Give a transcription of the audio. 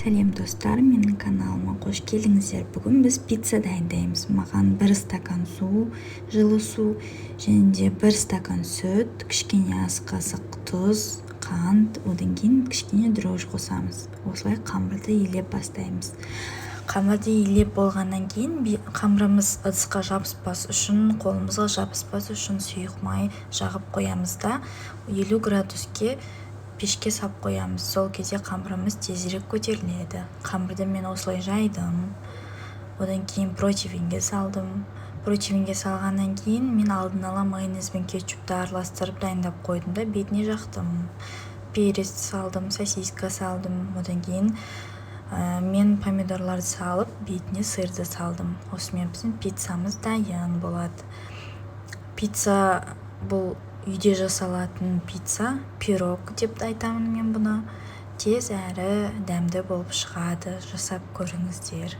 Сәлем, достар! Менің каналыма қош келдіңіздер! Бүгін біз пицца дайындаймыз. Маған 1 стакан су, жылы су және де 1 стакан сүт, кішкене ас қасық тұз, қант, одан кейін кішкене дрожжи қосамыз. Осылай қамырды илеп бастаймыз. Қамырды илеп болғаннан кейін, қамырымыз ыдысқа жабыспас үшін, қолымызға жабыспас үшін сұйық май жағып қоямыз да, 50 градуске пешке салып қоямыз. Сол кезде қамырымыз тезірек көтеріледі. Қамырды мен осылай жайдым, одан кейін противеньге салдым. Противеньге салғаннан кейін мен алдын ала майонез бен кетчупты араластырып дайындап қойдым да, бетіне жақтым. Перец салдым, сосиска салдым, одан кейін мен помидорларды салып, бетіне сырды салдым. Осымен біздің пиццамыз дайын болады. Пицца бұл үйде жасалатын пицца, пирог деп айтамын мен бұны. Тез әрі дәмді болып шығады, жасап көріңіздер.